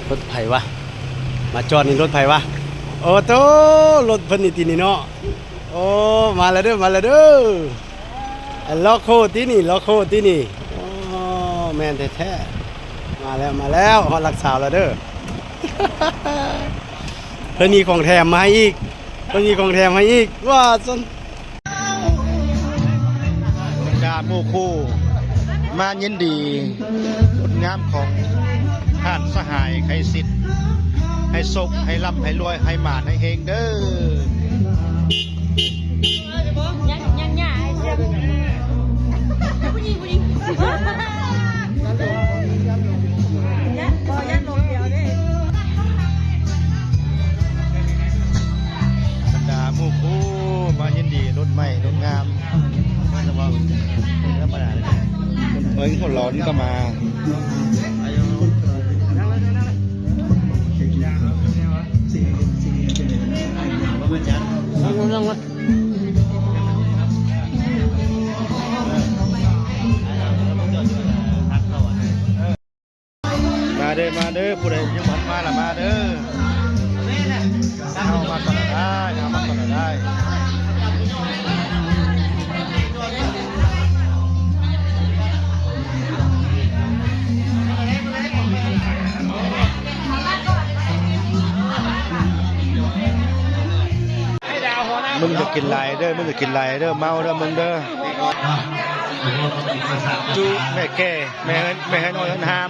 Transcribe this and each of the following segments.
ລົດໃຜວະ? ມາຈອດນີ້ລົດໃຜວະ? ໂອ້ໂຕ ລົດເພິ່ນນີ້ຕິນີ້ເນາະ. ໂອ້ ມາແລ້ວເດີ ມາແລ້ວເດີ. ໄອ້ ລັອກໂຄຕິນີ້ ລັອກໂຄຕິນີ້. ໂອ້ ແມ່ນແທ້ໆ. ມາແລ້ວ ມາແລ້ວ ຮອດຫຼັກຊາວແລ້ວເດີ. ເພິ່ນມີຂອງແຖມມາໃຫ້ອີກ ເພິ່ນມີຂອງແຖມໃຫ້ອີກ ວ່າຊັ້ນ. ບັນດາໝູ່ຄູ່ ມາຍິນດີບຸນງາມຂອງທ່ານສະຫາຍໄຄສິດ ໃຫ້ໂຊກ ໃຫ້ລ່ຳ ໃຫ້ລວຍ ໃຫ້ໝານ ໃຫ້ເຮງເດີ. ຍັງ ຍັງ ຍັງ ຜູ້ຍິງ ຜູ້ຍິງ ຍັງ ບໍ່ ຍັງລົມດຽວເດ້. ບັນດາໝູ່ຄູ່ມາຍິນດີລົດໃໝ່ລົດງາມ. ເອີຍ ຄົນຫຼອນກໍມາ. ມາເດີ ມາເດີ ຜູ້ໃດຍັງບໍ່ທັນມາລະມາເດີ. ເຮົາມາກ່ອນລະໄດ້ ເຮົາມາກ່ອນລະໄດ້. ມຶງຢ່າກິນຫຼາຍເດີ ມຶງຢ່າກິນຫຼາຍເດີ ເມົາເດີມຶງເດີ. ຈຸແມ່ແກ່ ແມ່ ແມ່ໃຫ້ນ້ອຍຫັ້ນຫ້າມ.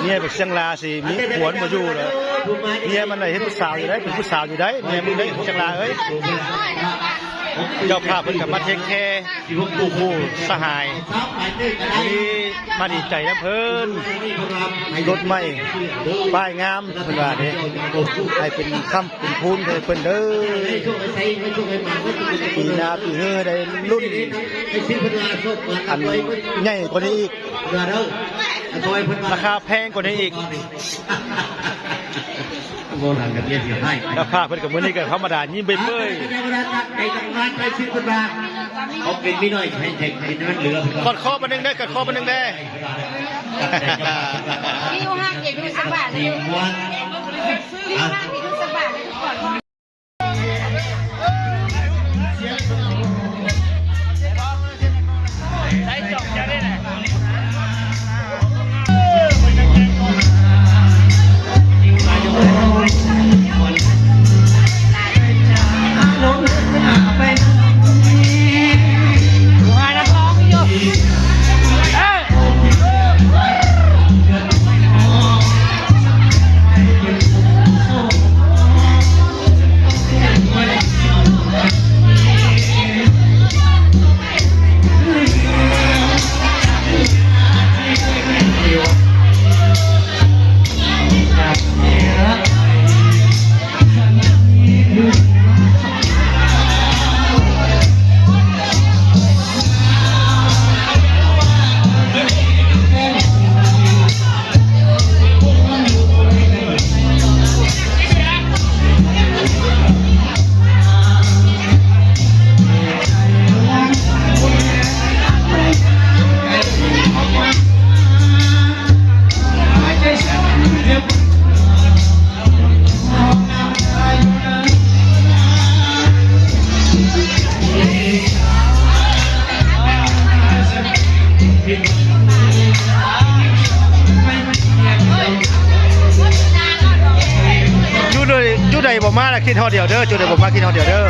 ເມຍບັກຊຽງລາຊິມີຜົວບໍ່ຢູ່ເດີ. ເມຍມັນໄດ້ເຮັດຜູ້ສາວຢູ່ໄດ໋ ເປັນຜູ້ສາວຢູ່ໄດ໋ ເມຍມຶງໄດ້ ບັກຊຽງລາເອີຍ. ເຈົ້າພາບເພິ່ນກໍມາເທກແຄ ຄູ່ສະຫາຍ ມື້ນີ້ມາດີໃຈນຳເພິ່ນ ລົດໃໝ່ປ້າຍງາມ ເພິ່ນວ່າເດ້ ໃຫ້ເປັນຄ້ຳເປັນຄູນໃຫ້ເພິ່ນເດີ. ປີໜ້າປີເຮີໃຫ້ໄດ້ລຸ້ນອັນໃຫຍ່ກວ່ານີ້ອີກ ລາຄາແພງກວ່ານີ້ອີກ. ບໍ່ທັນກັບເມຍເສຍຫາຍ ລາຄາເພິ່ນກັບມື້ນີ້ກໍທຳມະດາ ຍິ້ມເປີຍໆ. ໃນຕຳນານໃນຊີວິດເພິ່ນວ່າ ເຂົາເປັນມີນ້ອຍໃຫ້ແທ້ ໃຫ້ມັນເຫຼືອເພິ່ນວ່າ. ກອດຄໍບາດໜຶ່ງເດີ ກອດຄໍບາດໜຶ່ງເດີ. ມີຢູ່ຫ້າງເອກະສະບານ ມີຢູ່ຫ້າງເອກະສະບານ ຢູ່ໃດ ຢູ່ໃດບໍ່ມາລະຄິດຮອດດຽວເດີ ຈຸດໃດບໍ່ມາຄິດຮອດດຽວເດີ.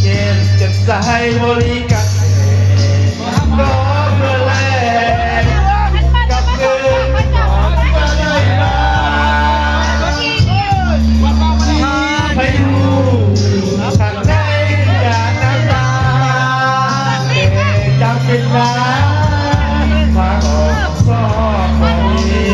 ເກມເຈັບໃຈບໍລິການ ກໍເພື່ອແລກກັບເງິນທອງທີ່ໄດ້ມາ ໃຫ້ຮູ້ຄັກໃຈຢ່ານ້ຳຕາ ແຕ່ຈຳເປັນນາ ມາອອກຊອກບໍ່ມີ.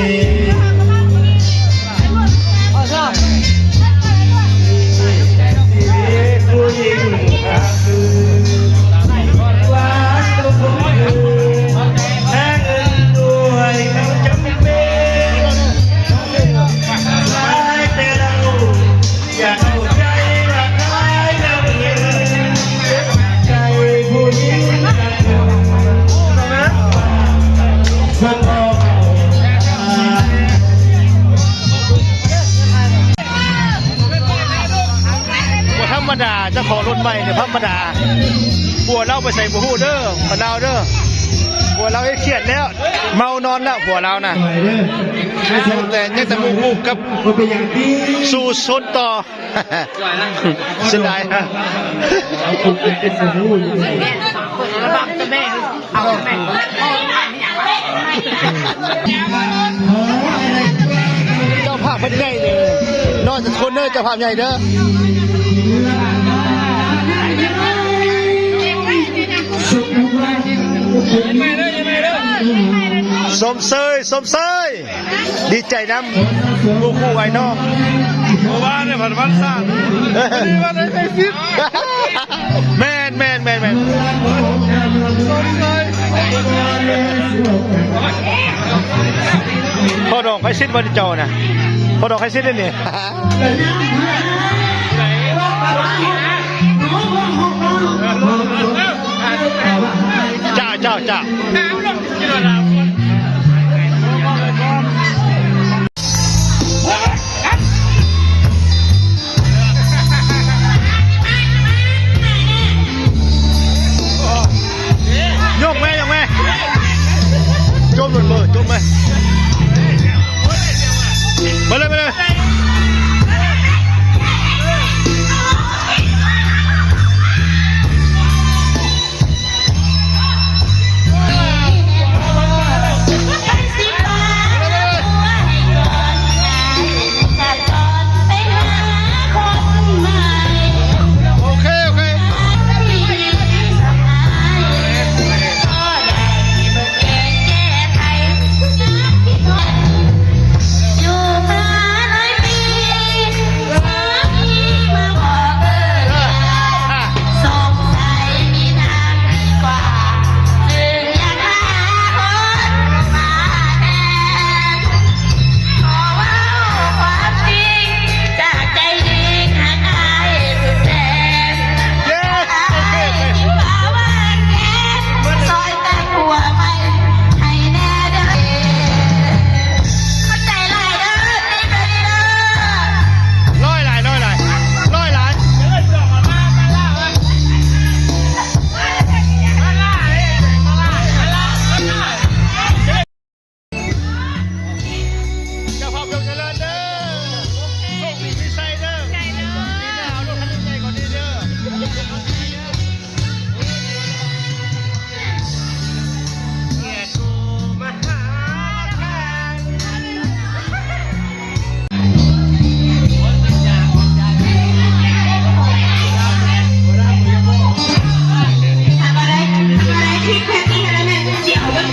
ບໍ່ທຳມະດາ ເຈົ້າຂອງລົດໃໝ່ນີ້ບໍ່ທຳມະດາ. ຜົວລາວໄປໃສບໍ່ຮູ້ເດີ ຂອງລາວເດີ. ຜົວລາວເຮັດຄຽດແລ້ວ ເມົານອນແລ້ວຜົວລາວນະ. ຍັງແຕ່ ຍັງແຕ່ໝູ່ຮູບກັບ ສູ່ຊົນຕໍ່. ເສຍດາຍ. ເຈົ້າພາບເພິ່ນໃຫຍ່ເດີ ນອນຈັກຄົນເດີ ເຈົ້າພາບໃຫຍ່ເດີ. ຊົມເຊີຍ ຊົມເຊີຍ. ດີໃຈນຳຄູ່ຄູ່ອ້າຍນ້ອງ. ເມື່ອວານນີ້ພັດວັນຊາດ ມື້ນີ້ວັນໄອເສຍສິດ. ແມ່ນໆໆໆ. ພໍ່ດອງໄຄຊິດບໍ່ເຈົ້ານະ ພໍ່ດອງໄຄຊິດນີ້. ຈ້າ ຈ້າ ຈ້າ. ຍົກແມ່ ຍົກແມ່. ຈົມໂລດ ຈົມໄປ. ມາເລີຍ ມາເລີຍ.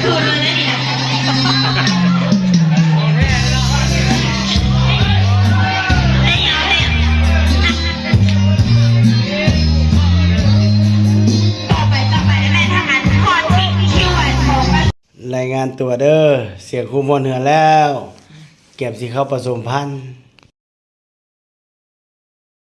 ຄືນເລີຍເດ້ນີ້ນະ ໄດ້ຍາວແທ້. ຕໍ່ໄປ ຕໍ່ໄປ ແມ່ນທາງອັນຮອດທີ່ຄິວອັນຂອງ ລາຍງານຕົວເດີ ສຽງຄູມ່ວນເຮືອນແລ້ວ ກຽມຊິເຂົ້າປະສົມພັນ